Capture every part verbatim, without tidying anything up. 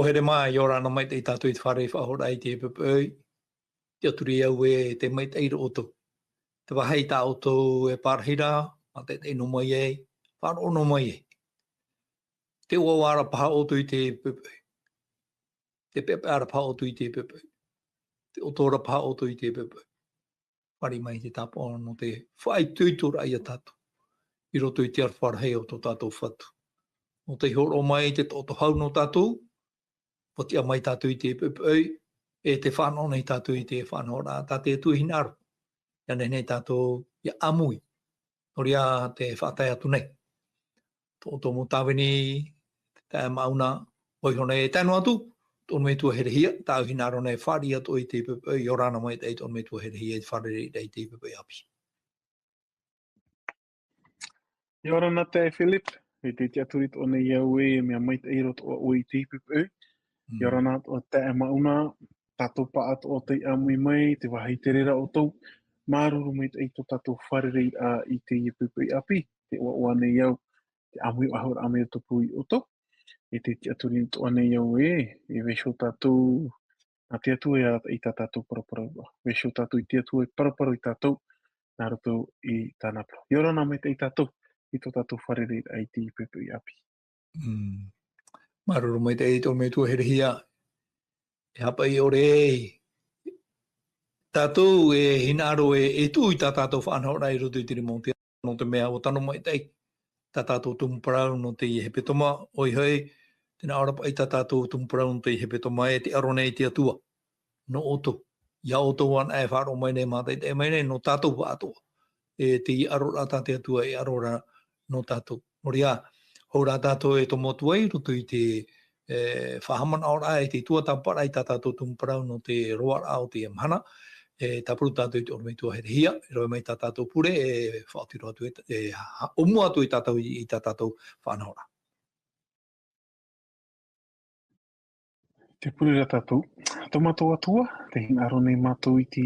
Pō here mā, ʻia ora na maitaʻi tātou i te fārerei faʻahou i teie poʻipoʻi. Tiʻaturi au ē, tē maitaʻi ra ʻoutou. Te vāhi tā ʻoutou e pārahi ra, mātaʻitaʻi noa mai ai, faʻaroʻo noa mai ai. Tē ʻoaʻoa ra paha ʻoutou i teie poʻipoʻi. Tē peʻapeʻa ra paha ʻoutou i teie poʻipoʻi. Tē ʻoto ra paha ʻoutou i teie poʻipoʻi. Fāriʻi mai te tāpaʻo nō te faʻaitoitoraʻa ia tātou i roto i te aroha rahi o tō tātou Fatu. Nō te hōroʻa mai i te taʻoto hau nō tātou, ʻua tiʻa mai tātou i teie poʻipoʻi, e tē fānaʻo nei tātou i te faʻanahoraʻa tā te Atua e hinaʻaro. ʻIa nehenehe tātou ʻia ʻāmui. Nō reira tē faʻatae atu nei. Tō ʻoutou mau tāvini, te taeaʻe Mauna, ʻoia hoʻi e tae noa atu, tō ʻoe metua herehia, tāʻu hinaʻaro nei e fāriʻi atu ʻoe i teie poʻipoʻi, ʻia ora na maitaʻi tō ʻoe metua herehia i te fārereiraʻa i teie poʻipoʻi ʻāpī. ʻIa ora na te Philip, e te tiʻaturi atoʻa nei au ē, e mea maitaʻi roa atoʻa ʻoe i teie poʻipoʻi. ʻIa ora na atoʻa te taeaʻe Mauna, tātou paʻatoʻa tei ʻāmui mai, te vāhi tere ra ʻoutou, māuruuru maitaʻi tō tātou fārereiraʻa i teie poʻipoʻi ʻāpī, tē ʻoaʻoa nei au, te ʻāmui faʻahou ra mai i roto pū ia ʻoutou. E te tiʻaturi atoʻa nei au ē, e vaiiho tātou, nā te Atua e arataʻi i tā tātou paraparau. Vaiiho tātou i te Atua e paraparau ia tātou, nā roto i tāna parau. ʻIa ora na maitaʻi tātou, i tō tātou fārereiraʻa i teie poʻipoʻi ʻāpī. Mm. Māuruuru maitaʻi tō ʻoe metua herehia, e haʻapaʻo ʻore ai tātou e hinaʻaro e, e tuʻu i tā tātou faʻanahoraʻa i roto i te rima o te Atua, nō te mea ʻua tano maitaʻi tā tātou tumu parau nō teie hepetoma, ʻoia hoʻi, tē nā ʻō ra paʻi tā tātou tumu parau nō teie hepetoma ē, tē aro nei te Atua nō ʻoutou. Ia ʻoutou anaʻe e faʻaroʻo mai nei, mātaʻitaʻi mai nei, nō tātou paʻatoʻa. E te ʻaroraʻa tā te Atua e ʻaro ra nō tātou. Nō reira, hou rā tātou e tomo atu ai i roto i te, e, faʻahaʻamanaʻoraʻa, e te tuatāpaparaʻa i tā tātou tumu parau nō te roaraʻa o teie mahana. E tāpura tātou i tō ʻoe metua herehia, e rave mai tā tātou pure, e faʻaoti roa atu e, e ha-, ʻōmua atu e tātou i, i tā tātou faʻanahoraʻa. Tē pure ra tātou. Tō mātou Atua, tē hinaʻaro nei mātou i te,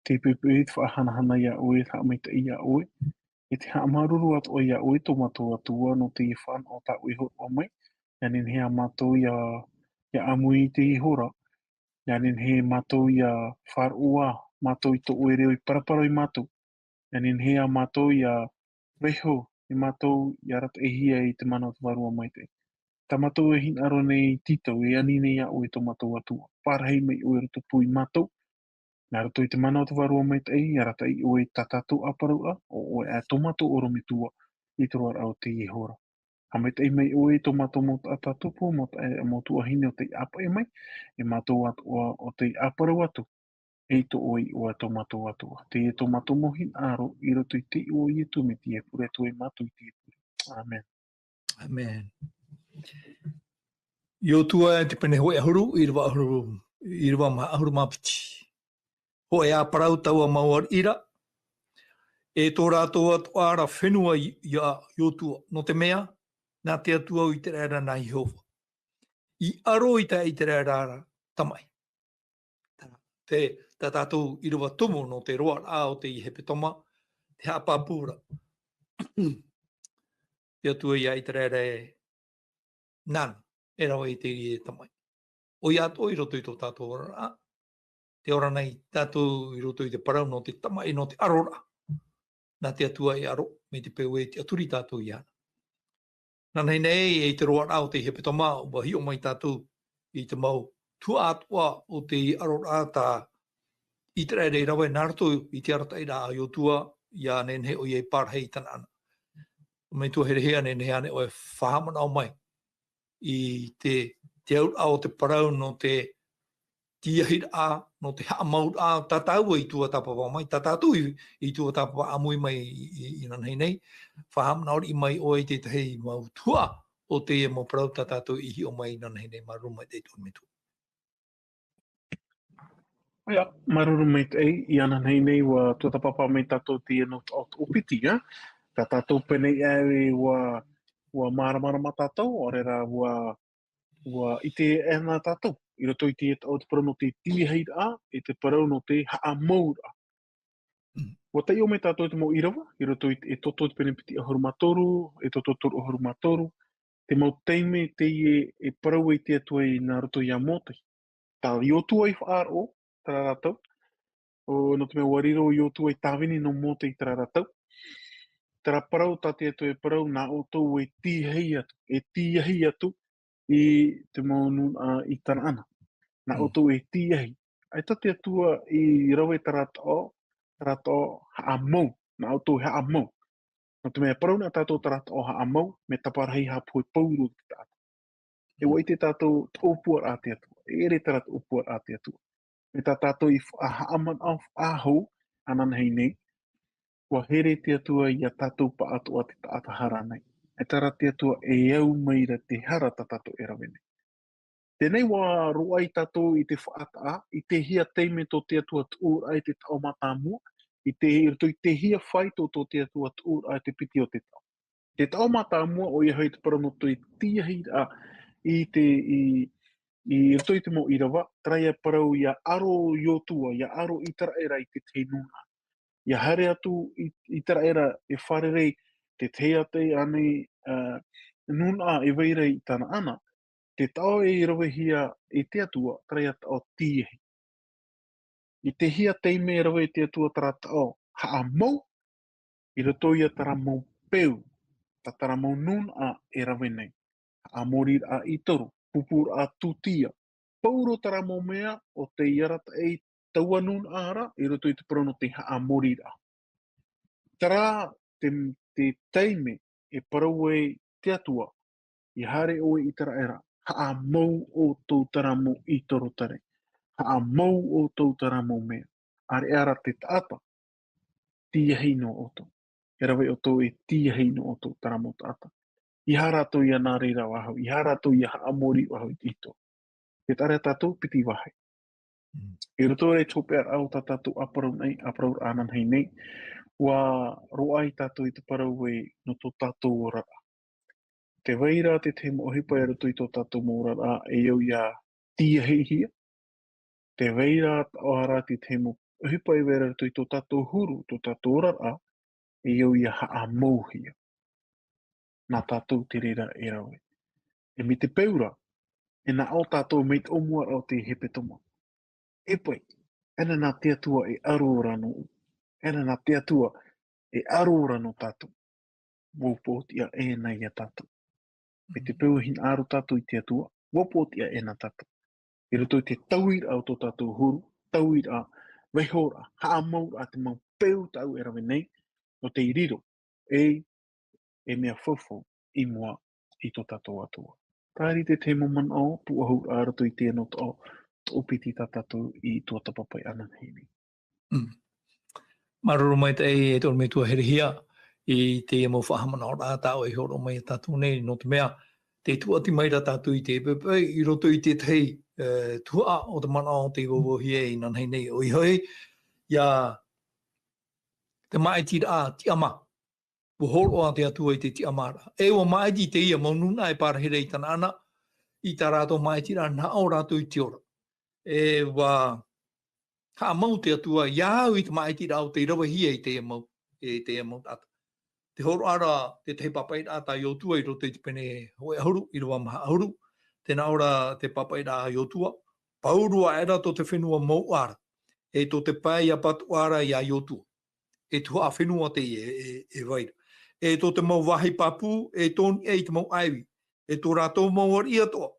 te poʻipoʻi, te faʻahanahana ia ʻoe, te haʻamaitaʻi ia ʻoe. E te haʻamāuruuru atoʻa ia ʻoe, tō mātou Atua, nō te fānaʻo tā ʻoe e hōroʻa mai. ʻIa nehenehe ā mātou ʻia, ʻia ʻāmui i teie hora. ʻIa nehenehe mātou ʻia faʻaroʻo ā mātou i tō ʻoe reo e paraparau ia mātou. ʻIa nehenehe ā mātou ʻia vaiiho e mātou ʻia arataʻihia i te mana o te Vārua Maitaʻi. Tā mātou e hinaʻaro nei i tītau, e ani nei ia ʻoe tō mātou Atua. Pārahi mai ʻoe i roto pū ia mātou. Nā roto i te mana o te Vārua Maitaʻi, ʻia arataʻi ʻoe i tā tātou ʻāparauraʻa, ʻo ʻoe ā tō mātou ʻorometua, i te roaraʻa o teie hora. Haʻamaitaʻi mai ʻoe i tō mātou mau taʻata tupu, mau taʻa-, mau tuahine ʻo tei ʻāpaʻe mai, e mātou atoʻa ʻo tei ʻāparau atu, e i tō ʻoe iʻoa tō mātou Atua. Teie tō mātou mau hinaʻaro, i roto i te iʻoa o Ietu Metia e pure atu ai mātou i teie pure. ʻĀmene. ʻĀmene. Iosua e te pene hōʻē ʻahuru, ʻīrava ʻahuru, ʻīrava mā ʻahuru mā piti. Hōʻē ā parau taua mau ariʻi ra, e tō rātou atoʻa ra fenua ia Iosua, nō te mea, nā te Atua o Iseraela nā Iehova. I aro i tā Iseraela ra tamaʻi. Te, tā tātou ʻīrava tumu nō te roaraʻa o teie hepetoma, te haʻapāpū ra. Te Atua ia Iseraela e nāna, e rave i te reira tamaʻi. ʻOia atoʻa i roto i tō tātou oraraʻa, tē ora nei tātou i roto i te parau nō te tamaʻi, nō te aroraʻa. Nā te Atua e aro, mai te peu e tiʻaturi tātou iāna. Nānahi nei, i te roaraʻa o teie hepetoma, ʻua hiʻo mai tātou i te mau tuhaʻa atoʻa o te aroraʻa tā Iseraela i rave nā roto i te arataʻiraʻa a Iosua, ʻia nehenehe ʻoia e pārahi i Kanaana. Metua herehia, nehenehe ānei ʻoe e faʻahaʻamanaʻo mai i te, te auraʻa o te parau nō te tīahiraʻa, nō te haʻamauraʻa, tā tāua i tuatāpapa mai, tā tātou i, i tuatāpapa ʻāmui mai i, i, inanahi nei, faʻahaʻamanaʻo riʻi mai ʻoe i te tahi mau tuhaʻa o teie mau parau tā tātou i hiʻo mai inanahi nei, māuruuru maitaʻi tō ʻoe metua. ʻOia, māuruuru maitaʻi, inanahi nei ʻua tuatāpapa mai tātou teie nō te taʻoto piti, ā? Tā tātou pēnei aʻe ʻua, ʻua māramarama tātou, ʻaore rā ʻua, ʻua ʻite aʻe na tātou. I roto i te taʻoto parau nō te tīahiraʻa, e te parau nō te haʻamauraʻa. ʻUa taiʻo mai tātou i te mau ʻīrava, i roto i te, Exodo te pene piti ʻahuru mā toru, Exodo toru ʻahuru mā toru, Te mau taime teie e parau ai te Atua i nā roto iā Mōte. Tā Iosua i faʻaroʻo, terā rātou, ʻo, nō te mea ʻua riro Iosua i tāvini nō Mōte i terā rātou. Terā parau tā te Atua e parau, nā ʻoutou e tīahi atu, e tīahi atu i te mau nūnaʻa i Tanaana. Nā Mm. ʻoutou e tīahi. ʻAita te Atua i rave terā taʻo, terā taʻo haʻamau, nā ʻoutou e haʻamau. Nō te mea e parau na tātou terā taʻo haʻamau, mea taparahi haʻapohe pauroa te taʻata. E ʻua ʻite tātou te ʻōpuaraʻa a te Atua, e ʻere terā te ʻōpuaraʻa a te Atua. Mea tā tātou i faʻahaʻamanaʻo faʻahou, ananahi nei, ʻua here te Atua iā tātou pāʻatoʻa te taʻata hara nei. E terā te Atua e au mai ra te hara tā tātou e rave nei. Teie nei ʻua roaʻa tātou i te faʻataʻa, i te hia taime tō te Atua tuʻuraʻa i te taʻo mātāmua, i te, i roto i te hia faito tō te Atua tuʻuraʻa i te piti o te taʻo. Te taʻo mātāmua ʻoia hoʻi te parau nō te tīahiraʻa i te, i, i roto i te mau ʻīrava, terā ia parau ia aro Iosua, ia aro ʻĪteraʻera i te tahi nūnaʻa. Ia haere atu i, ʻĪteraʻera e fārerei te tahi atu anei, ā, nūnaʻa e vai ra i Tanaana, te taʻo e ravehia e te Atua, terā ia taʻo tīahi. I te hia taime e rave te Atua terā taʻo haʻamau, i roto ia terā mau peu, tā terā mau nūnaʻa e rave nei. Haʻamoriraʻa ʻĪtoro, pupuraʻa tūtia. Pauroa terā mau mea, ʻo tei arataʻi i taua nūnaʻa ra, i roto i te parau nō te haʻamoriraʻa. Terā te, te taime e parau ai te Atua, ia haere ʻoe ʻĪteraʻera, haʻamau ʻoutou terā mau ʻĪtoro terā. Haʻamau ʻoutou terā mau mea. ʻAreʻa rā te taʻata, tīahi noa ʻoutou. E rave ʻoutou e tīahi noa ʻoutou terā mau taʻata. ʻEiaha rātou ia nā reira faʻahou, ʻeiaha rātou ia haʻamori faʻahou i te ʻĪtoro. Tē taʻa ra tātou piti vāhi. Mm. I roto i te hopeʻaraʻa o tā tātou ʻāparauraʻa, ʻāparauraʻa ananahi nei, ʻua roaʻa tātou i te parau ē nō tō tātou oraraʻa. Tē vai ra te tahi mau ʻohipa i roto i tō tātou mau oraraʻa e au ia tīahihia. Tē vai ra, ʻaore rā te tahi mau ʻohipa e vai ra i roto i tō tātou huru, tō tātou oraraʻa, e au ia haʻamauhia. Nā tātou te reira e rave. E mai te peu ra, e nā ʻō tātou mai te ʻōmuaraʻa o te hepetoma. E paʻi, ʻaita nā te Atua e aro ra nōʻu. ʻAita nā te Atua e aro ra nō tātou. Ua upoʻotiʻa ʻē na ia tātou. Mai te peu e hinaʻaro tātou i te Atua, ua upoʻotiʻa ʻē na tātou. I roto i te tauiraʻa o tō tātou huru, tauiraʻa, vaihoraʻa, haʻamauraʻa te mau peu tāʻu e rave nei, nō te riro, e, e mea faufaʻa i mua i tō tātou Atua. Terā te tahi mau manaʻo, pūʻohuraʻa i roto i teie nō tō, tō piti tā tātou i tuatāpapa ananahi nei. Mm. Māuruuru maitaʻi e te ʻorometua Herehia i teie mau faʻahaʻamanaʻoraʻa tā ʻoe i hōroʻa mai ia tātou nei, nō te mea, tē tuʻati mai ra tātou i te poʻipoʻi, i roto i te tahi, e, tuhaʻa o te manaʻo tei vauvauhia inanahi nei ʻoia hoʻi, ia te māʻitiraʻa tiʻamā. Ua hōroʻa te Atua i te tiʻamāraʻa. E ua māʻiti teie mau nūnaʻa e pārahi ra i Tanaana, i tā rātou māʻitiraʻa nā ʻō rātou i te ora. E ua haʻamau te Atua ia au i te māʻitiraʻa o tei ravehia i teie mau, i teie mau taʻata. Tē hōroʻa ra te tahi pāpaʻiraʻa tā Iosua i roto i te pene hōʻē ʻahuru, ʻīrava maha ʻahuru, tē nā ʻō ra te pāpaʻiraʻa a Iosua, pauroa aʻera tō te fenua mouʻa ra, e tō te pae ʻapatoʻa ra ia Iosua. E tuhaʻa fenua teie e, e, e vai ra. E tō te mau vāhi pāpū, e tō niʻa i te mau ʻāivi, e tō rātou mau ariʻi atoʻa.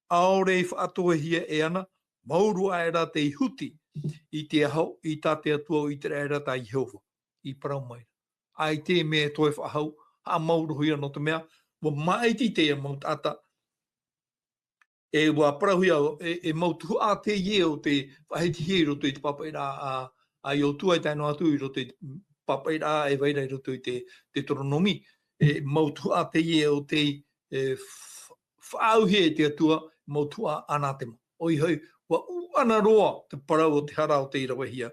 ʻAore i faʻatohehia e ana, pauroa aʻera tei huti i te aho, i tā te Atua o ʻĪteraʻera tā Iehova i parau mai ra. ʻAita e mea e toe faʻahou, haʻamaurohia nō te mea, ua māʻiti teie mau taʻata, e ua parauhia, e, e mau tuhaʻa teie o tei faʻahitihia i roto i te pāpaʻiraʻa a, a Iosua e tae noa atu i roto i te pāpaʻiraʻa e vai ra i roto i te, Teuteronome. E mau tuhaʻa teie o tei, e, f-, faʻaauhia e te Atua, mau tuhaʻa anatema. ʻOia hoʻi, ua ʻuʻana roa te parau o te hara o tei ravehia.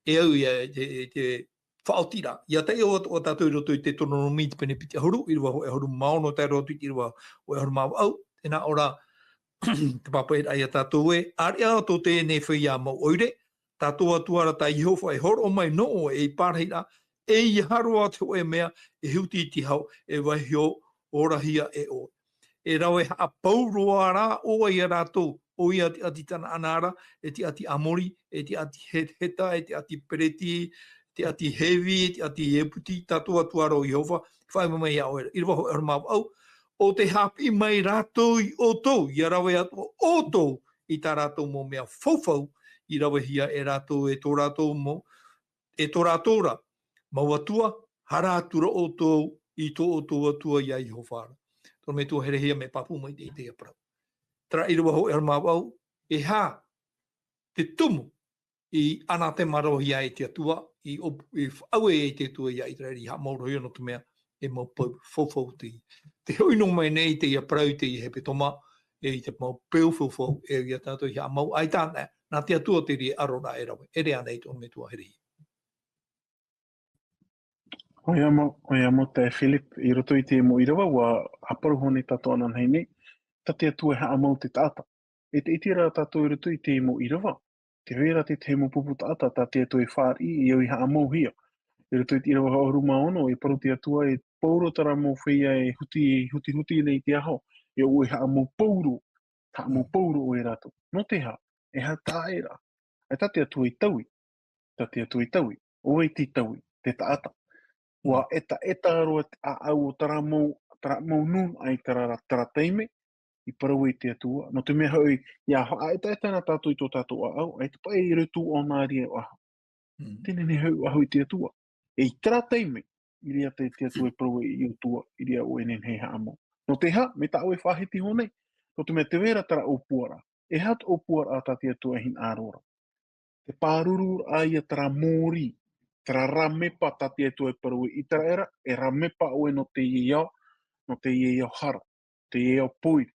E au ia, e, e, te faʻaotiraʻa. Ia taiʻo atoʻa tātou i roto i te Teuteronome i te pene piti ʻahuru, ʻīrava hōʻē ʻahuru mā ono tae roa atu i te ʻīrava hōʻē ʻahuru mā vaʻu, tē nā ʻō ra te pāpaʻiraʻa ia tātou ē, ʻāreʻa tō teie nei feiā mau ʻoire, tā tō Atua ra tā Iehova e hōroʻa mai nō ʻoe ei pārahiraʻa, ʻeiaha roa te hōʻē mea e huti i te aho, e vaiiho orahia e ʻoe. e rave haʻapau roa rā ʻoia ia rātou, ʻoia te ʻāti Tanaana ra, e te ʻāti Amori, e te ʻāti He-, Heta, e te ʻāti Pereti, te ʻāti Hevi, e te ʻāti Eputi, tātou Atua ra ʻo Iehova, faʻaʻite mai iā ʻoe ra. ʻĪrava hōʻē ʻahuru mā vaʻu, ʻo tē haʻapiʻi mai rātou iā ʻoutou, ia rave atu ʻoutou i tā rātou mau mea faufau, i ravehia e rātou e tō rātou mau, e tō rātou ra mau atua, hara atu ra ʻoutou i tō ʻoutou Atua iā Iehova ra. Tō metua herehia, mea pāpū mai i te, i teie parau. Terā ʻīrava hōʻē ʻahuru mā vaʻu, e aha te tumu i anatema roa ai te Atua, i op-, i faʻaue ai te Atua iā ʻĪteraʻera i haʻamau roa ia, nō te mea e mau peu faufau te, tē hoʻi noa mai nei teie parau i teie hepetoma, e i te mau peu faufau e au iā tātou i haʻamau, ʻaita anaʻe, nā te Atua te reira e ʻaro ra e rave, ʻere ānei tō metua herehia. ʻOia mau, ʻoia mau, taeaʻe Philip, i roto i te mau ʻīrava, ʻua haʻaparu hoʻi tātou anaʻe nei, tā te Atua e haʻamau te taʻata. E te ʻite ra tātou i roto i te mau ʻīrava, tē vai ra te tahi mau pupu taʻata, tā te Atua e fāriʻi, e au i haʻamauhia. I roto i te ʻīrava ʻahuru mā ono, e parau te Atua, e pauroa terā mau feiā e huti, e hutihuti nei i te aho, e ʻoe e haʻamau pauroa, haʻamau pauroa ʻoe iā rātou. Nō te aha, e aha taʻa ra, e tā te Atua i taui, tā te Atua i taui, ʻoe tei taui, te taʻata. ʻUa ʻetaʻeta roa te ʻāʻau o terā mau, terā mau nūnaʻa i terā ra-, terā taime, i parau ai te Atua. Nō te mea hoʻi, ʻia faʻaʻetaʻeta na tātou i tō tātou ʻāʻau, ʻaita paʻi e riro tūʻono ʻāreʻa e ʻahu. Teie nei hoʻi ʻahu i te Atua. E i terā taime, i reira te, te Atua e parau ai iā ʻoutou, i reira ʻoe e nehenehe e haʻamau. Nō te aha, mai tā ʻoe e faʻahiti iho nei, nō te mea tē vai ra terā ʻōpuaraʻa. E aha te ʻōpuaraʻa tā te Atua e hinaʻaro ra? Te pārururaʻa ia terā mōrī, terā ramepa tā te Atua e parau ai iā ʻĪteraʻera, e ramepa ʻoe nō teie ao, nō teie ao hara, teie ao pōiri.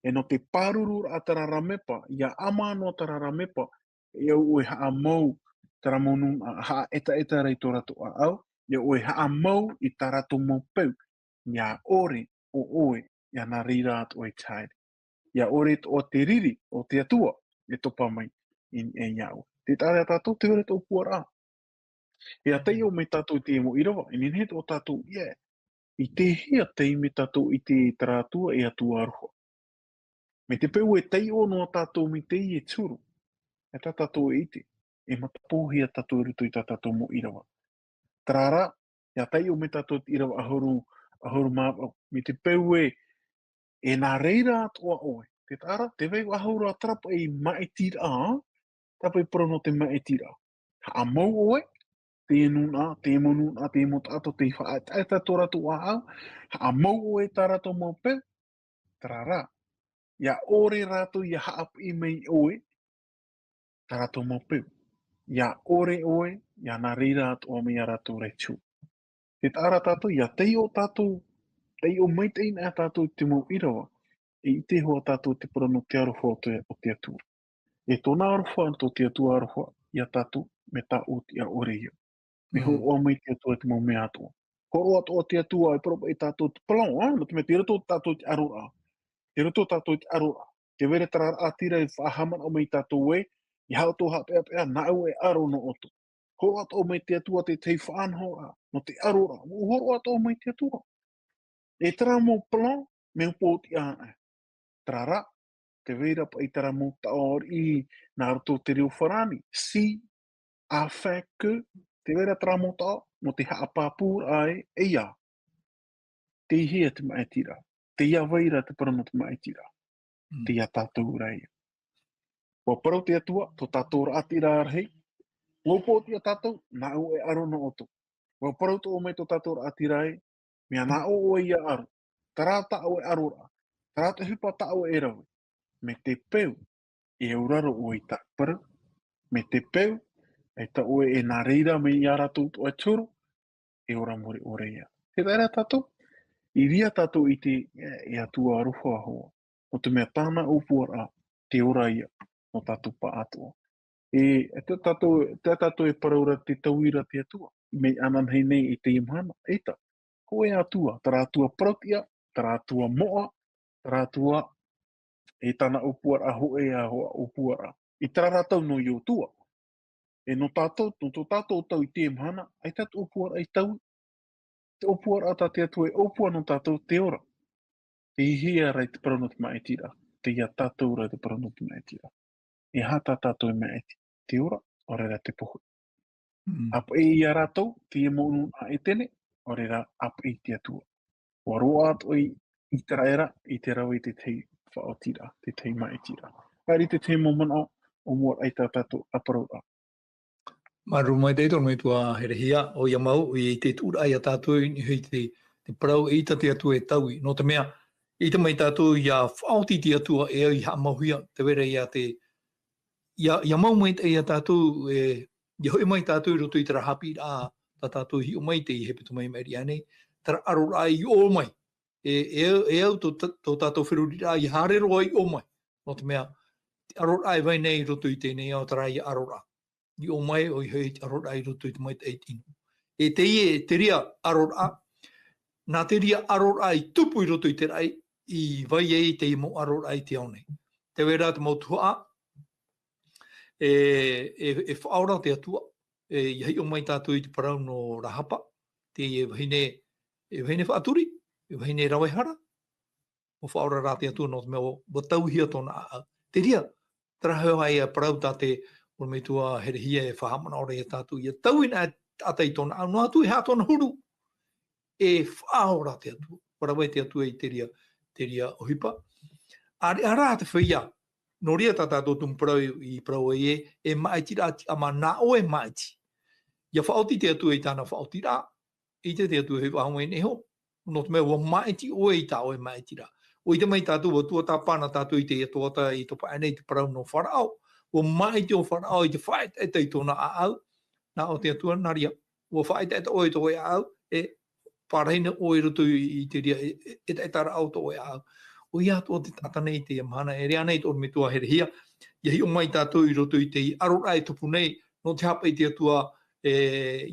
E nō te pārururaʻa terā ramepa, ʻia ʻama noa terā ramepa, e au ʻoe e haʻamau terā mau nūnaʻa, haʻaʻetaʻeta ra i tō rātou ʻāʻau, e au ʻoe e haʻamau i tā rātou mau peu, ʻia ʻore ʻo ʻoe, ʻia nā reira atoʻa i te haere. ʻIa ʻore atoʻa te riri o te Atua e topa mai i, e iā ʻoe. Tē taʻa ra tātou, tē vai ra te ʻōpuaraʻa. E taiʻo mai tātou i te mau ʻīrava, e nehenehe atoʻa tātou ʻia, i te hea taime tātou i ʻite i terā Atua e Atua aroha. Mai te peu e taiʻo noa tātou mai teie huru, e tā tātou e ʻite, e matapōhia tātou i roto i tā tātou mau ʻīrava. Terā rā, ʻia taiʻo mai tātou i te ʻīrava ʻahuru, ʻahuru mā vaʻu, mai te peu e, e nā reira atoʻa ʻoe. Tē taʻa ra, tē vai ra ʻahuru ā terā paʻi maʻitiraʻa, terā paʻi parau nō te maʻitiraʻa. Haʻamau ʻoe, te nūnaʻa, te mau nūnaʻa, te mau taʻata tei faʻaʻetaʻeta tō rātou ʻāʻau, haʻamau ʻoe i tā rātou mau peu, terā rā, ʻia ʻore rātou ʻia haʻapiʻi mai ʻoe, tā rātou mau peu. ʻIa ʻore ʻoe, ʻia nā reira atoʻa mai iā rātou ra i te huru. Tē taʻa ra tātou, ʻia taiʻo tātou, taiʻo maitaʻi na tātou i te mau ʻīrava, e ʻite hoʻi tātou i te parau nō te aroha o te, o te Atua. E tōna aroha, tō te Atua aroha, iā tātou, mea tāʻu ʻia ʻore ia. Mea hōroʻa mai te Atua i te mau mea atoʻa. Hōroʻa atoʻa te Atua, e parau paʻi tātou te plan, ā, nō te mea tei roto tātou i te ʻaroraʻa. Tei roto tātou i te ʻaroraʻa. Tē vai ra terā raʻatira e faʻahaʻamanaʻo mai iā tātou ē, ʻeiaha ʻoutou haʻapeʻapeʻa, nāʻu e ʻaro nō ʻoutou. Hōroʻa atoʻa mai te Atua te tahi faʻanahoraʻa, nō te ʻaroraʻa. Hōroʻa atoʻa mai te Atua. E terā mau plan, mea pōtiʻa anaʻe. Terā rā, tē vai ra paʻi terā mau taʻo riʻi nā roto o te reo farāni, si, afin que, tē vai ra terā mau taʻo, nō te haʻapāpūraʻa ē, e ia. Tei hea te maʻitiraʻa, tei ia vai ra te parau nō te maʻitiraʻa, tei ia tātou ra ia. ʻUa parau te Atua, tō tātou raʻatira rahi, ʻua pōtiʻa tātou, nāʻu e ʻaro nō ʻoutou. ʻUa parau atoʻa mai tō tātou raʻatira ē, mea nāʻu ʻoe ʻia ʻaro, terā tāʻu e ʻaroraʻa, terā te ʻohipa tāʻu e rave, mai te peu, e auraro ʻoe i tāʻu parau, mai te peu, ʻaita ʻoe e nā reira mai iā rātou atoʻa i te huru, e ora mure ʻore ia. Tē taʻa ra tātou, i reira tātou i ʻite, e, e Atua aroha hoʻi, nō te mea tāna ʻōpuaraʻa, te ora ia, nō tātou pāʻatoʻa. E, e tā tātou, tā tātou e parau ra te tauira te Atua, mea ananahi nei i teie mahana, ʻaita, hōʻē Atua, terā Atua parautiʻa, terā Atua moʻa, terā Atua, e tāna ʻōpuaraʻa hōʻē ā hoʻi ʻōpuaraʻa. I terā ra tau nō Iosua. E nō tātou, nō tō tātou tau i teie mahana, ʻaita te ʻōpuaraʻa i taui. Te ʻōpuaraʻa tā te Atua e ʻōpua nō tātou te ora. Tei hea rā te parau nō te māʻitiraʻa? Tei iā tātou rā te parau nō te māʻitiraʻa. E aha tā tātou e māʻiti? Te ora, ʻaore rā te pohe. Mm. ʻĀpeʻe iā rātou, teie mau nūnaʻa ʻētene, ʻaore rā ʻāpeʻe i te Atua. ʻUa roaʻa atoʻa ʻĪteraʻera i te rave i te tahi faʻaotiraʻa, te tahi māʻitiraʻa. Haere i te tahi mau manaʻo, ʻo mua aʻe tā tātou ʻāparauraʻa. Māuruuru maitaʻi tō te metua herehia, ʻoia mau, ʻoia i te tuʻuraʻa iā tātou i niʻa i te, te parau eʻita te Atua e taui. Nō te mea, eʻita mai tātou ʻia faʻaoti te Atua e au i haʻamauhia, tē vai ra ïa te, ʻia, ʻia mau maitaʻi iā tātou, e, ʻia hoʻi mai tātou i roto i terā haʻapiʻiraʻa tā tātou i hiʻo mai i teie hepetoma i maʻiri aʻe nei, terā ʻaroraʻa i ʻō mai. E, e, e au tō ta-, tō tātou feruriraʻa ʻia haere roa i ʻō mai. Nō te mea, te ʻaroraʻa e vai nei i roto i teie nei ao, terā ïa ʻaroraʻa. I ʻō mai, ʻoia hoʻi te ʻaroraʻa i roto i te maitaʻi i te ʻino. E teie, te reira ʻaroraʻa, nā te reira ʻaroraʻa i tupu i roto i te raʻi, i vai ai teie mau ʻaroraʻa i te ao nei. Tē vai ra te mau tuhaʻa, e, e, e faʻaora te Atua, e, ʻia hiʻo mai tātou i te parau nō Rahapa, teie vahine, e vahine faʻaturi, e vahine rave hara, ʻua faʻaora rā te Atua nō te mea ʻua, ʻua tauihia tōna ʻāʻau. Te reira, terā hoʻi ïa parau tā te, ʻorometua herehia e faʻahaʻamanaʻo ra iā tātou, ʻia taui na te taʻata i tōna ʻāʻau, noa atu e aha tōna huru, e faʻaora te Atua. ʻUa rave te Atua i te reira, te reira ʻohipa. ʻĀreʻa rā te feiā, nō reira tā tātou tumu parau i, i parau ai ē, e māʻitiraʻa tiʻamā, nā ʻoe e māʻiti. ʻIa faʻaoti te Atua i tāna faʻaotiraʻa, ʻeita te Atua e faʻahoʻi mai nei iho. Nō te mea ʻua māʻiti ʻoe i tā ʻoe māʻitiraʻa. ʻUa ʻite mai tātou, ʻua tuatāpapa na tātou i teie tuhaʻa i topa aʻe nei i te parau nō Faraō. ʻUa māʻiti ʻo Faraō i te faʻaetaeta i tōna ʻāʻau. Nā ʻō te Atua, nā reira, ʻua faʻaetaeta ʻoe i tō ʻoe ʻāʻau, e pārahi na ʻoe i roto i, i te reira, e, e, etaetaraʻa o tō ʻoe ʻāʻau. ʻOia atoʻa te taʻata nei i teie mahana, e rave nei tō te metua herehia, ʻia hiʻo mai tātou i roto i te ʻaroraʻa e tupu nei, nō te haʻapaʻo i te Atua, e,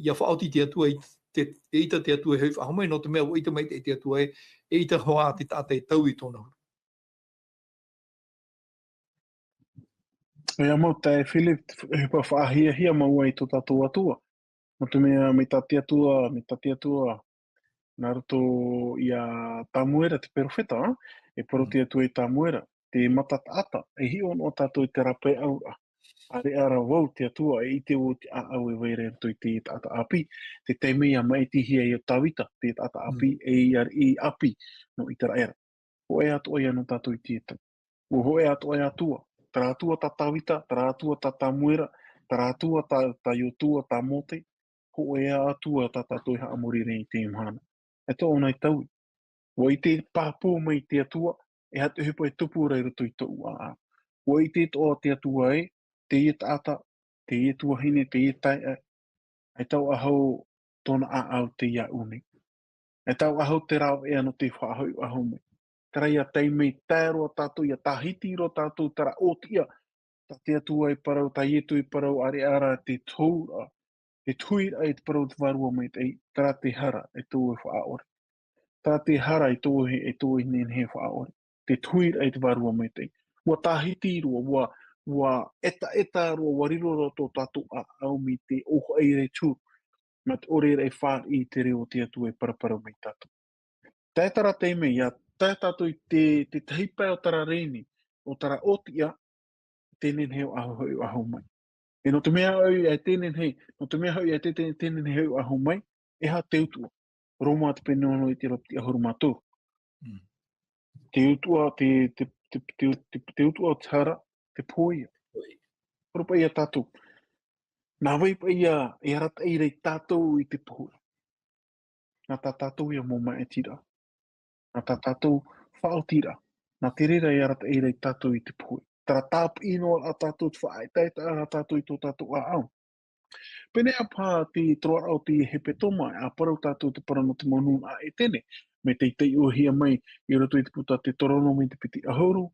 ʻia faʻaoti te Atua i te, eʻita te Atua e hoʻi faʻahou mai, nō te mea ʻua ʻite mai te, te Atua ē, eʻita hoʻi te taʻata e taui i tōna huru. ʻOia mau, taeaʻe Philip, e pa-, faʻahiahia mau ai tō tātou Atua. Nō te mea, mai tā te Atua, mai tā te Atua, nā roto iā Tāmuera te perofeta, e parau te Atua i Tāmuera, te mata taʻata, e hiʻo noa tātou i te rāpae ʻauraʻa. ʻĀreʻa rā vau te Atua, e ʻite vau te ʻāʻau e vai ra i roto i te taʻata ʻāpī, te taime ʻia māʻitihia ai ʻo Tāvita, te taʻata ʻāpī, e ʻāpī, nō ʻĪteraʻera. Hōʻē atoʻa ïa nō tātou i teie tau. ʻUa hōʻē atoʻa e Atua. Terā Atua tā Tāvita, terā Atua tā Tāmuera, terā Atua tā, tā Iosua, tā Mōte, hōʻē ā Atua tā tātou e haʻamori nei i teie mahana. E tō ʻōna e taui. ʻUa ʻite pāpū mai te Atua, e aha te ʻohipa e tupu ra i roto i tōʻu ʻāʻau. ʻUa ʻite atoʻa te Atua ē, teie taʻata, teie tuahine, teie taeaʻe, e taʻu ʻaʻahu tōna ʻāʻau teie ʻāʻau nei. E taʻu ʻaʻahu te rāveʻa nō te faʻahoʻi ʻaʻahu mai. Terā ïa taime tae roa tātou, ʻia tāhiti roa tātou, terā ʻōtiʻa, tā te Atua e parau, tā Ietu e parau, ʻāreʻa rā te tuhaʻa, te tuhaʻa i te parau o te Vārua Maitaʻi, terā te hara e tō ʻoe faʻaʻore. Terā te hara e tō ʻoe, e tō ʻoe nehenehe faʻaʻore. Te tuhaʻa i te Vārua Maitaʻi. ʻUa tāhiti roa, ʻua, ʻua etaeta roa, ʻua riro roa tō tātou ʻāʻau mai te ʻōhaʻa i te turu. Mā te ʻore ra e fāriʻi i te reo o te Atua e paraparau mai tātou. Tae terā taime, ʻia tae tātou i te, te tahi pae o terā reni, o terā ʻōtiʻa, te nehenehe hoʻi ʻaʻahu mai. E nō te mea hoʻi ē te nehenehe, nō te mea hoʻi ē te, te, te nehenehe hoʻi ʻaʻahu mai, e aha te utuʻa? Rōma te pene ono i te irava piti ʻahuru mā toru. Mm. Te utuʻa, te, te, te utuʻa o te hara, te pohe ïa. Pohe. Parau paʻi iā tātou. Nā vai paʻi ïa e arataʻi ra iā tātou i te pohe? Nā tā tātou ïa mau māʻitiraʻa. Nā tā tātou faʻaotiraʻa. Nā te reira e arataʻi ra iā tātou i te pohe. Terā tāpiʻi noa ra tātou, te faʻaetaetaʻa ra tātou i tō tātou ʻāʻau. Pēneiaʻe paha te toroʻaraʻa o te hepetoma, ʻa parau tātou te parau nō te mau nūnaʻa ʻētene, mai te taiʻohia mai i roto i te puta Teuteronome te piti ʻahuru,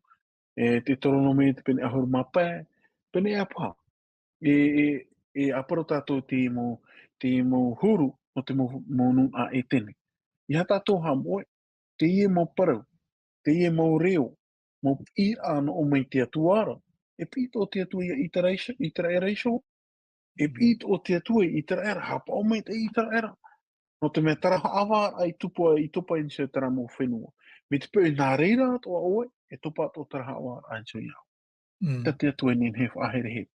e, Teuteronome te pene ʻahuru mā pae, pēneiaʻe paha. E, e, e ʻa parau tātou te mau, te mau huru nō te mau, mau nūnaʻa ʻētene. ʻEiaha tātou haʻamoʻe, teie mau parau, teie mau reo, mau piʻiraʻa nō ʻō mai te Atua ra, e piʻi atoʻa te Atua iā ʻĪteraʻera, ʻĪteraʻera iho, e piʻi atoʻa te Atua iā ʻĪteraʻera, haʻapaʻo mai te ʻĪteraʻera. Nō te mea terā haʻavāraʻa i tupu ai, i topa i niʻa i terā mau fenua. Mai te peu nā reira atoʻa ʻoe, e topa atoʻa terā haʻavāraʻa i roto iā ʻoe. Mm. Tā te Atua e nehenehe e faʻaherehere.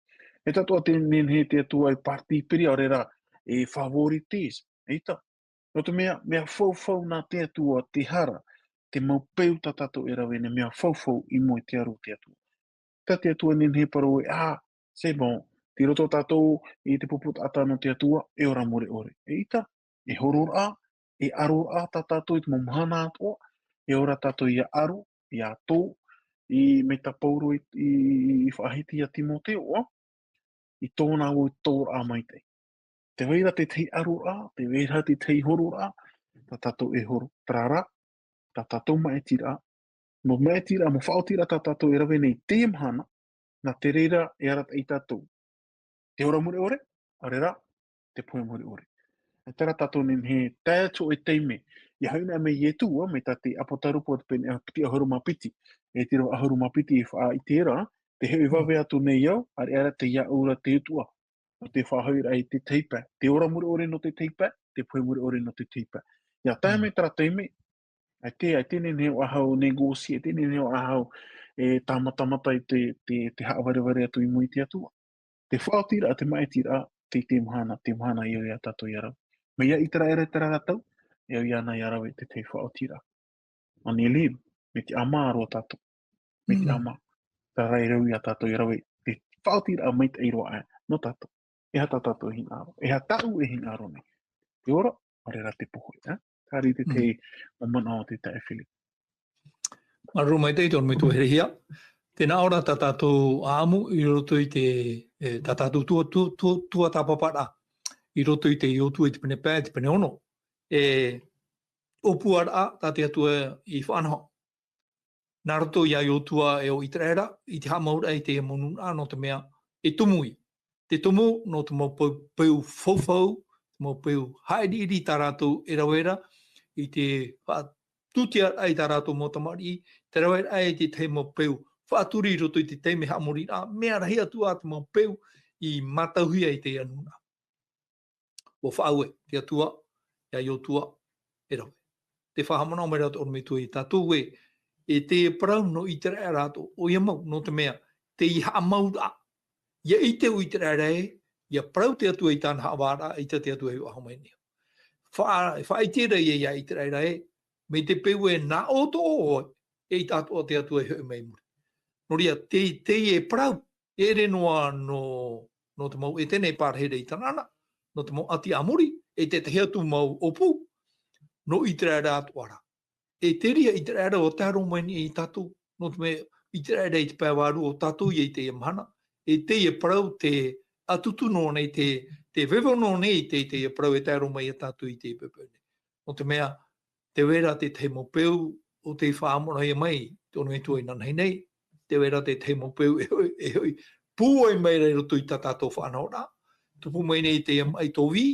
E tā atoʻa te nehenehe te Atua e parti piri, ʻaore rā, e favoritis. ʻEita. Nō te mea, mea faufau nā te Atua te hara, te mau peu tā tātou e rave nei, mea faufau i mua i te aro o te Atua. Tā te Atua e nehenehe e parau ē, ah, c'est bon, tei roto tātou i te pupu taʻata nō te Atua, e ora mure ʻore. ʻEita, e hororaʻa, e aroraʻa tā tātou i te mau mahana atoʻa, e ora tātou ia aro, ia tō, i, mai tā Pauro i, i, i faʻahiti iā Timoteo, ʻoia, i tōna ʻoe tōraʻa maitaʻi. Tē vai ra te tahi aroraʻa, tē vai ra te tahi hororaʻa, tā tātou e horo. Terā rā, tā tātou maʻitiraʻa, mau maʻitiraʻa, mau faʻaotiraʻa tā tātou e rave nei i teie mahana, nā te reira e arataʻi tātou. Te ora mure ʻore, ʻaore rā, te pohe mure ʻore. E terā tātou e nehenehe e tae atu i te taime, ʻia hoʻi na mai Ietu, ā, mai tā te Apotarupo, te pene piti ʻahuru mā piti, e te ʻīrava ʻahuru mā piti e faʻaʻite ra, tē hoʻi vave atu nei au, ʻaore rā tei iāʻu ra te Atua, nō te faʻahoʻiraʻa i te tahi pae, te ora mure ʻore nō te tahi pae, te pohe mure ʻore nō te tahi pae. ʻIa tae mai terā taime, ʻaita, ʻaita e nehenehe ʻoe ʻo négocier, ʻaita e nehenehe ʻoe ʻo, e, tāmatamata i te, te, te haʻavarevare atu i mua i te Atua. Te faʻaotiraʻa, te maʻitiraʻa, te, te mahana, te mahana e au ia tātou ʻia rave. Mai iā Iteraera i terā ra tau, e au iāna ʻia rave te tahi faʻaotiraʻa. Ani Lynn, mai te ʻāmā roa tātou. Mai te ʻāmā. Terā rā e au ia tātou ʻia rave, te faʻaotiraʻa maitaʻi roa aʻe, nō tātou. E aha tā tātou e hinaʻaro? E aha tāʻu e hinaʻaro nei? Te ora, ʻaore rā te pohe, ā? Terā te tahi mau manaʻo o te taeaʻe Philip. Māuruuru maitaʻi tō ʻoe metua herehia. Tē nā ʻō ra tā tātou ʻāʻamu i roto i te, e, tā tātou tua, tua, tua, tuatāpaparaʻa. I roto i te Iosua i te pene pae, te pene ono. E, ʻōpuaraʻa tā te Atua i faʻanaho. Nā roto iā Iosua e ʻo Iteraera, i te haʻamauraʻa i te mau nūnaʻa nō te mea, e tumu ia. Te tumu nō te mau peu, peu faufau, te mau peu haʻiriʻiri tā rātou e rave ra, i te faʻatūtiaraʻa i tā rātou mau tamariʻi, te rave ra i te tahi mau peu faʻaturi i roto i te taime haʻamoriraʻa, mea rahi atu ā te mau peu i mātauhia i te nūnaʻa. ʻUa faʻaue te Atua iā Iosua e rave. Tē faʻahaʻamanaʻo mai ra tō ʻoe metua iā tātou ē, e te parau nō Iteraera atoʻa, ʻoia mau, nō te mea, tei haʻamauraʻa. ʻIa ʻite ʻo Iteraera ē, ʻia parau te Atua i tāna haʻavāraʻa, ʻeita te Atua e faʻahoʻi mai nei. Faʻa-, faʻaʻite ra ia iā Iteraera ē, mai te peu e nā ʻō atoʻa ʻoe, eʻita atoʻa te Atua e hoʻi mai i muri. Nō reira, te, teie parau, e ʻere noa nō, nō te mau ʻētene e pārahi ra i Tanaana, nō te mau ʻāti Amori, e te tahi atu mau ʻōpū, nō Iteraera atoʻa rā. E te reira Iteraera ʻua tae roa mai nei ia tātou, nō te mea Iteraera i te pae vārua o tātou ia i teie mahana, e teie parau te ʻatutu noa nei, te, te vevo noa nei te, teie parau e tae roa mai ia tātou i teie poʻipoʻi nei. Nō te mea, tē vai ra te tahi mau peu, ʻo tei faʻaʻamuhia mai, tō ʻoe metua inanahi nei, tē vai ra te tahi mau peu, e hoʻi, e hoʻi, pūai mai ra i roto i tā tātou faʻanahoraʻa, tupu mai nei te maʻi tōvī,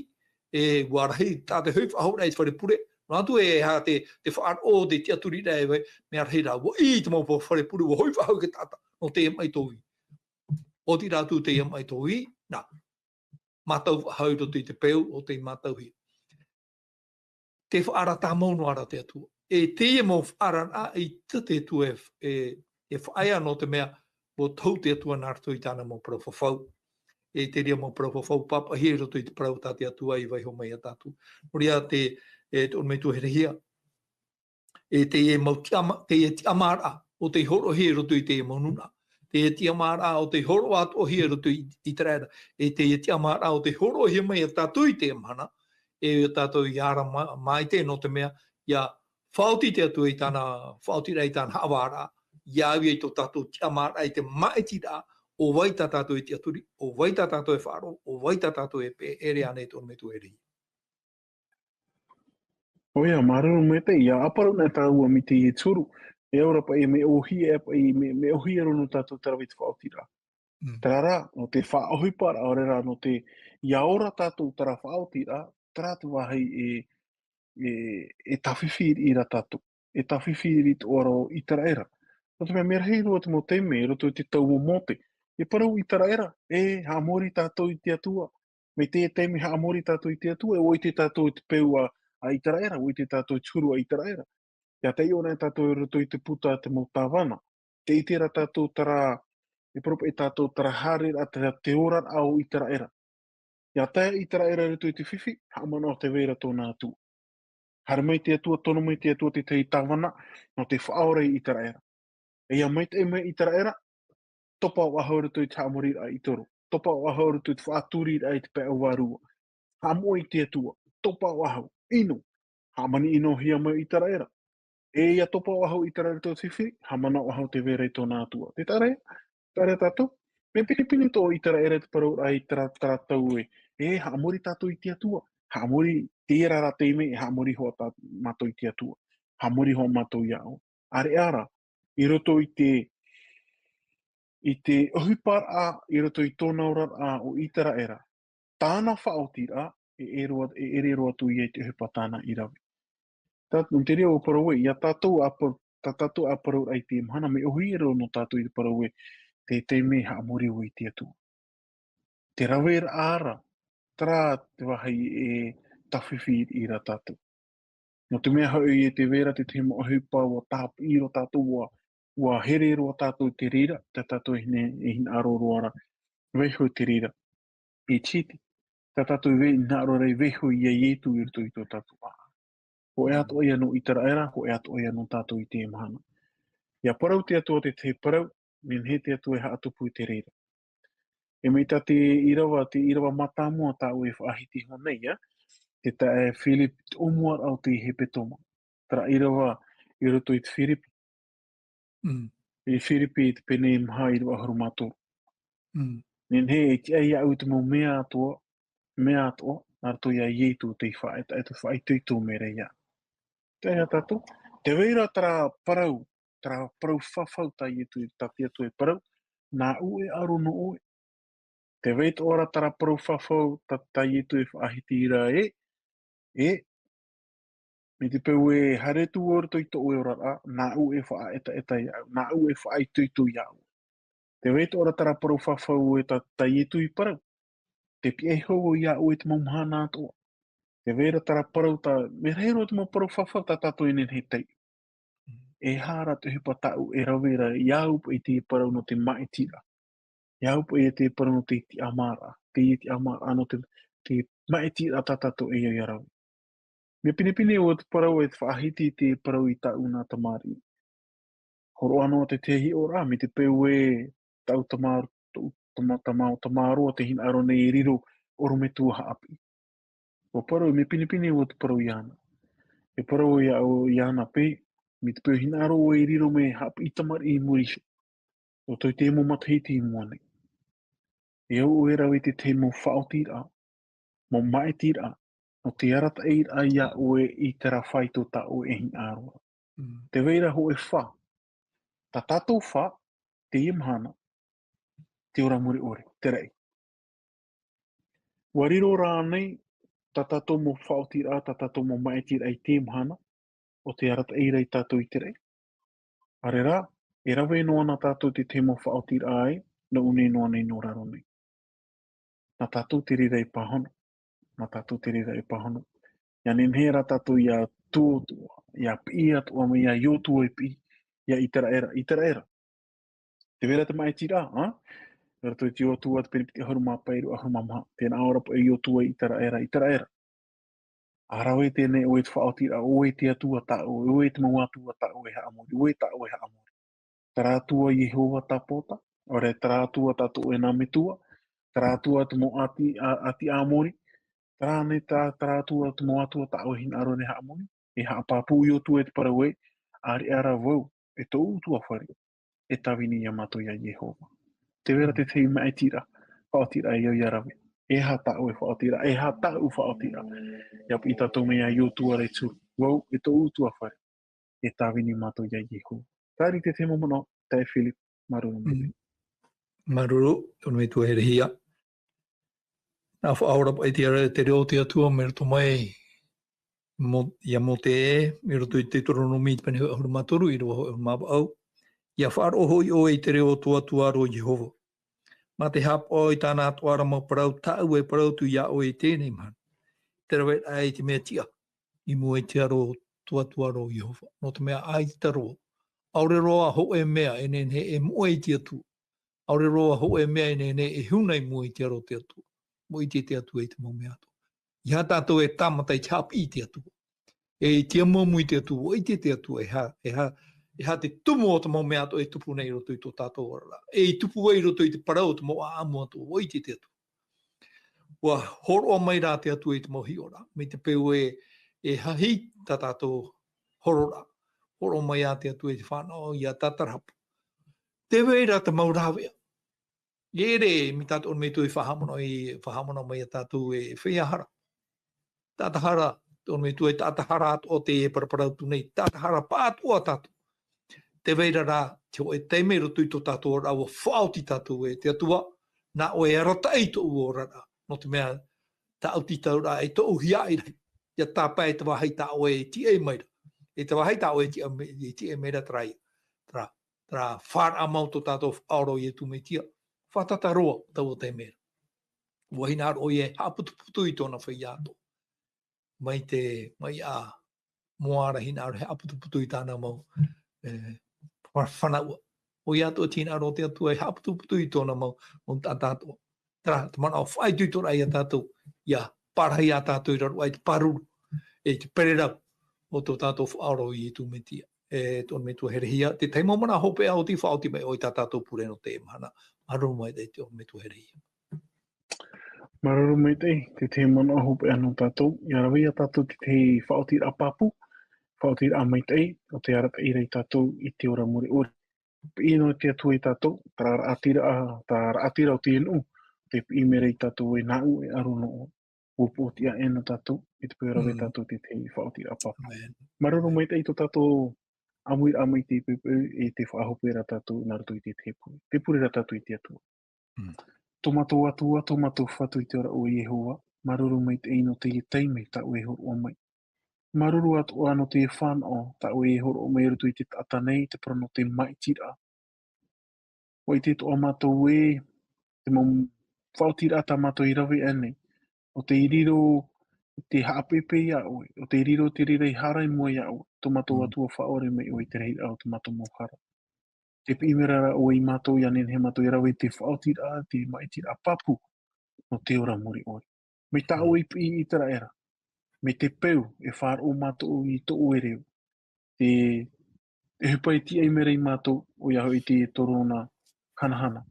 e, ʻua rahi, tā te hoʻi faʻahou ra i te fare pure, noa atu e aha te, te faʻaroʻo, te tiʻaturi ra e vai, mea rahi rā, ʻua ʻī te mau fare pure, ʻua hoʻi faʻahou te taʻata, nō te maʻi tōvī. ʻOti rā atu te maʻi tōvī, nā, mātau faʻahou i roto i te peu, ʻo tei mātauhia. Te faʻaara tāmau noa ra te Atua. E teie mau faʻaara ʻeita te Atua e, e, e faʻaea nō te mea, ʻua tohu te Atua nā roto i tāna mau parau fafau. E te reira mau parau fafau pāpaʻihia i roto i te parau tā te Atua i vaiiho mai ia tātou. Nō reira te, e, tō ʻoe metua herehia. E teie mau tiʻama-, teie tiʻamāraʻa, ʻo tei hōroʻahia i roto i teie mau nūnaʻa. Teie tiʻamāraʻa, ʻo tei hōroʻa atoʻahia i roto i, i Iteraera. E teie tiʻamāraʻa, ʻo tei hōroʻahia mai ia tātou i teie mahana. E ia tātou ʻia ara mā-, maitaʻi nō te mea, ʻia faʻaoti te Atua i tāna, faʻaotiraʻa i tāna haʻavāraʻa, ʻia au ia i tō tātou tiʻamāraʻa i te maʻitiraʻa, ʻo vai tā tātou e tiʻaturi, ʻo vai tā tātou e faʻaroʻo, ʻo vai tā tātou e peʻe, ʻere ānei tō ʻoe metua herehia. ʻOia, māuruuru maitaʻi, ʻia ʻāparau na tāua mai teie te huru, e au ra paʻi mea ʻōhie, e paʻi mea, mea ʻōhie roa nō tātou te rave i te faʻaotiraʻa. Mm. Terā rā, nō te faʻaʻohiparaʻa, ʻaore rā, nō te, ʻia ora tātou terā faʻaotiraʻa, terā te vāhi e, e, e tāfifi ra tātou, e tāfifi ra tō ʻoe ra ʻo Iteraera. Nō te mea, mea rahi roa te mau taime, i roto i te tau o Mōte, e parau Iteraera, e, haʻamori tātou i te Atua, mai te taime haʻamori tātou i te Atua, e ʻua ʻite tātou i te peu a, a Iteraera, ʻua ʻite tātou i te huru a Iteraera. Ia taiʻo na tātou i roto i te puta te mau tāvana. Te ʻite ra tātou terā, e parau paʻi tātou terā haereraʻa, terā te oraraʻa o Iteraera. Ia tae Iteraera i roto i te fifi, haʻamanaʻo tē vai ra tōna Atua. Haere mai te Atua, tono mai te Atua te tahi tāvana, nō te faʻaora i Iteraera. E ia maitaʻi mai Iteraera, topa ʻoaʻoa i roto i te haʻamoriraʻa i toro. Topa ʻoaʻoa i roto i te faʻaturiraʻa i te pae vārua. Haʻamoʻe i te Atua, topa ʻoaʻoa, ʻino. Haʻamani ʻinohia mai Iteraera. E ia topa ʻoaʻoa Iteraera i te fifi, haʻamanaʻo ʻoaʻoa tē vai ra i tōna Atua. Te taʻa ra, taʻa ra tātou. Mea pinepine tō Iteraera te parau ra i terā, terā tau ē. E haʻamori tātou i te Atua. Haʻamori, teie rā taime, e haʻamori hoʻi tā, mātou i te Atua. Haʻamori hoʻi mātou iā ʻoe. ʻĀreʻa rā, i roto i te, i te ʻohiparaʻa, i roto i tōna oraraʻa o Iteraera. Tāna faʻaotiraʻa, e, e roa, e, ʻere roa atu ia i te ʻohipa tāna i rave. Tā, nō te reira ʻua parau ē, ia tātou ʻa par-, tā tātou ʻa parau ra i te mahana, mea ʻohie roa nō tātou i te parau ē, te taime e haʻamori vau i te Atua. Te raveraʻa ra, terā te vāhi e tāfifi i ra tātou. Nō te mea hoʻi e tē vai ra te tahi mau ʻohipa ʻua tāpiʻi roa tātou, ʻua, ʻua here roa tātou i te reira, tā tātou e hina-, e hinaʻaro roa ra, vaiiho i te reira. I te hiti, tā tātou e vai-, hinaʻaro ra e vaiiho iā Ietu i roto i tō tātou ʻāʻau. Hōʻē atoʻa ia nō Iteraera, hōʻē atoʻa ia nō tātou i teie mahana. ʻIa parau te Atua te tahi parau, nehenehe te Atua e haʻatupu i te reira. E mai tā te ʻīrava, te ʻīrava mātāmua tāʻu e faʻahiti iho nei, ā, te taeaʻe Philip, te ʻōmuaraʻa o te hepetoma. Terā ʻīrava i roto i te Firipi. Mm. I Firipi i te pene maha ʻīrava ʻahuru mā toru. Mm. Nehenehe e tiʻa iāʻu te mau mea atoʻa, mea atoʻa, nā roto iā Ietu tei faʻaʻetaʻeta, faʻaitoito mai ra iāʻu. Tē vai ra tātou, tē vai ra terā parau, terā parau fafau tā Ietu, tā te Atua e parau, nāʻu e aro nō ʻoe. Tē vai atoʻa ra terā parau fafau tā, tā Ietu e faʻahiti ra ē, ē, mai te peu e haere atu vau i roto i tō ʻoe oraraʻa, nāʻu e faʻaʻetaʻeta iāʻu, nāʻu e faʻaitoito iāʻu. Tē vai atoʻa ra terā parau fafau ē tā, tā Ietu i parau. Tē pihaʻi iho vau iā ʻoe i te mau mahana atoʻa. Tē vai ra terā parau tā, mea rahi roa te mau parau fafau tā tātou e nehenehe e taiʻo. E aha rā te ʻohipa tāʻu e rave ra, iāʻu paʻi te parau nō te maʻitiraʻa. Iāʻu paʻi te parau nō te tiʻamāraʻa. Te tiʻamāraʻa nō te, te maʻitiraʻa tā tātou e ʻia rave. Mea pinepine ʻua te parau e faʻahiti te parau i tāʻu nā tamariʻi. Hōroʻa noa te tahi hiʻoraʻa, mai te peu ē tāʻu tamā-, tō, tama-, tamā-, tamaroa tē hinaʻaro nei e riro ʻorometua haʻapiʻi. ʻUa parau, mea pinepine ʻua te parau iāna. E parau iā, iāna paʻi, mai te peu hinaʻaro ʻoe e riro mai haʻapiʻi tamariʻi i muri iho. ʻO tō te mau matahiti i mua nei. E au ʻoe e rave i te tahi mau faʻaotiraʻa, mau maʻitiraʻa, nō te arataʻiraʻa iā ʻoe i terā fāito tā ʻoe e hinaʻaro ra. Mm. Tē vai ra hōʻē fā. Tā tātou fā, teie mahana, te ora mure ʻore, te raʻi. ʻUa riro rānei, tā tātou mau faʻaotiraʻa, tā tātou mau maʻitiraʻa i teie mahana, ʻo te arataʻi ra ia tātou i te raʻi. ʻAore rā, e rave noa na tātou te tahi mau faʻaotiraʻa ē, nō ʻō nei noa nei nō raro nei. Nā tātou te reira e pāhono. Nā tātou te reira e pāhono. ʻIa nehenehe rā tātou ʻia tuotua, ʻia piʻi atoʻa mai iā Iotua e piʻi, iā Iteraera, Iteraera. Tē vai ra te maʻitiraʻa, ā? Nā roto i te Iotua te pene piti ʻahuru mā pae, ʻahuru mā maha. Tē nā ʻō ra paʻi Iotua iā Iteraera, Iteraera. ʻA rave teie nei ʻoe te faʻaotiraʻa, ʻoe te Atua tāʻoe, ʻoe te mau atua tāʻoe e haʻamori, ʻoe tāʻoe e haʻamori. Terā Atua Iehova Tāpōtā, ʻaore terā Atua tātou e nā metua, terā Atua te mau ʻāti, ʻā-, ʻāti Āmori, terā nei tā, terā Atua te mau atua tāʻoe e hinaʻaro nei e haʻamori, e haʻapāpū Iotua i te parau ē, ʻāreʻa rā vau, e tōʻu ʻutuāfare, e tāvini iā mātou iā Iehova. Tē vai ra te tahi maʻitiraʻa, faʻaotiraʻa e au ʻia rave. E aha tāʻoe faʻaotiraʻa, e aha tāʻu faʻaotiraʻa. ʻIa piʻi tātou mai iā Iotua ra e turu. Vau, e tōʻu ʻutuāfare, e tāvini mātou iā Iehova. Terā te tahi mau manaʻo, taeaʻe Philip, māuruuru maitaʻi. Mm. Māuruuru, ʻorometua herehia. Nā faʻaora paʻi te ara-, te reo o te Atua mai roto mai, Mo-, iā Mōte ē, i roto i te Teuteronome te pene ʻahuru mā toru, ʻīrava ʻahuru mā vaʻu. ʻIa faʻaroʻo hoʻi ʻoe i te reo o tō Atua ra ʻo Iehova. Mā te haʻapaʻo i tāna atoʻa ra mau parau, tāʻu e parau atu iā ʻoe i teie nei mahana. Te raveraʻa i te mea tiʻa, i mua i te aro o ʻoto atu ā rā ʻo Iehova. Nō te mea ʻaita roa, ʻaore roa hōʻē mea e nehenehe e moʻe i te Atua. ʻAore roa hōʻē mea e nehenehe e huna i mua i te aro o te Atua. Moʻe i te, te Atua i te mau mea atoʻa. ʻEiaha tātou e tāmata i te haʻapiʻi i te Atua. E i te amuamu i te Atua, ʻua ʻite te Atua, e aha, e aha, e aha te tumu o te mau mea atoʻa e tupu nei i roto i tō tātou oraraʻa. E i tupu ai i roto i te parau o te mau ʻāʻamu atoʻa, ʻua ʻite te Atua. ʻUa hōroʻa mai rā te Atua i te mau hiʻoraʻa, mai te peu e, e hahi tā tātou hororaʻa. Hōroʻa mai ā te Atua i te fānaʻo, ʻia tātarahapa. Tē vai ra te mau rāveʻa. E ʻere, mai tā te ʻorometua i faʻahaʻamanaʻo, i faʻahaʻamanaʻo mai ia tātou e feiā hara. Taʻata hara, te ʻorometua e taʻata hara atoʻa te e paraparau atu nei, taʻata hara pāʻatoʻa tātou. Tē vai ra rā, te hōʻē taime i roto i tō tātou oraraʻa ʻua faʻaoti tātou e te Atua, nā ʻoe e arataʻi i tōʻu oraraʻa. Nō te mea, tāʻu tītauraʻa e tōʻu hiaʻai rahi. ʻIa tāpae te vāhi tā ʻoe e tiʻa mai ra. E te vāhi tā ʻoe e tiʻa mai, e tiʻa mai ra terā ia. Terā, terā faʻaroʻo mau tō tātou Faʻaora ʻo Ietu Metia. Fātata roa taua taime ra. ʻUa hinaʻaro ʻoia e haʻaputuputu i tōna feiā atoʻa. Mai te, mai ā, moʻa ra hinaʻaro e haʻaputuputu i tāna mau, e, fa-, fānaʻoraʻa. ʻOia atoʻa te hinaʻaro o te Atua e haʻaputuputu i tōna mau, mau taʻata atoʻa. Terā, te manaʻo faʻaitoitoraʻa ia tātou, ʻia parahi ia tātou i raro aʻe i te pāruru, e te pererau, o tō tātou Faʻaora ʻo Ietu Metia. E te ʻorometua Herehia, te tahi mau manaʻo hopeʻa ʻo tē faʻaoti mai ʻoe i tā tātou pure nō teie mahana. Māuruuru maitaʻi te ʻorometua Herehia. Māuruuru maitaʻi, te tahi manaʻo hopeʻa nō tātou, ʻia rave ia tātou te tahi faʻaotiraʻa pāpū, faʻaotiraʻa maitaʻi, ʻo tē arataʻi ra ia tātou i te ora mure ʻore. Piʻi noa te Atua ia tātou, terā raʻatira, terā raʻatira o te nuʻu, tē piʻi mai ra ia tātou e nāʻu e ʻaro noa. ʻUa poʻotiʻa aʻe nō tātou, i te peu e rave Mm. tātou te tahi faʻaotiraʻa pāpū. Amen. Māuruuru maitaʻi tō tātou ʻāmuiraʻa mai te peu, e tē faʻahope ra tātou nā roto i te tahi pure. Tē pure ra tātou i te Atua. Mm. Tō mātou Atua, tō mātou Fatu i te ora ʻo Iehova, māuruuru maitaʻi nō teie taime tā ʻoe e hōroʻa mai. Māuruuru atoʻa nō te fānaʻo, tā ʻoe e hōroʻa mai i roto i te taʻata nei, te parau nō te māʻitiraʻa. ʻUa ʻite atoʻa mātou ē, te mau faʻaotiraʻa tā mātou i rave aʻe nei, ʻo tē riro te haʻapeʻepeʻe ia ʻoe, ʻo tē riro te reira i hara i mua ia ʻoe, tō mātou Mm. Atua faʻaʻore mai ʻoe i te rahiraʻa o tō mātou mau hara. Tē piʻi mai ra ʻoe ia mātou, ʻia nehenehe mātou e rave i te faʻaotiraʻa, te māʻitiraʻa pāpū, nō te ora mure ʻore. Mai tā Mm. ʻoe i piʻi i ʻĪteraʻera, mai te peu e faʻaroʻo mātou i tō ʻoe reo, te, te ʻohipa e tiʻa mai ra ia mātou, ʻoia hoʻi te torona hanahana,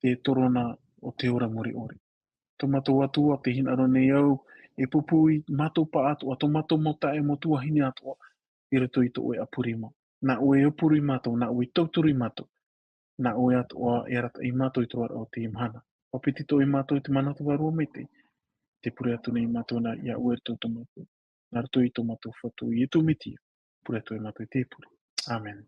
te torona o te ora mure ʻore. Tō mātou Atua, tē hinaʻaro nei au, e pūpū ia mātou pāʻatoʻa, tō mātou mau taeaʻe, mau tuahine atoʻa, i roto i tō ʻoe ʻapu rima. Nā ʻoe e ʻōpū ia mātou, nā ʻoe e tauturu ia mātou, nā ʻoe atoʻa e arataʻi ia mātou i te roaraʻa o teie mahana. ʻUa piti atoʻa ia mātou i te mana o te Vārua Maitaʻi, tē pure atu nei ia mātou nā, ia ʻoe i roto i tō mātou, nā roto i tō mātou Fatu ʻo Ietu Metia, pure atu ia mātou i te pure. Amen.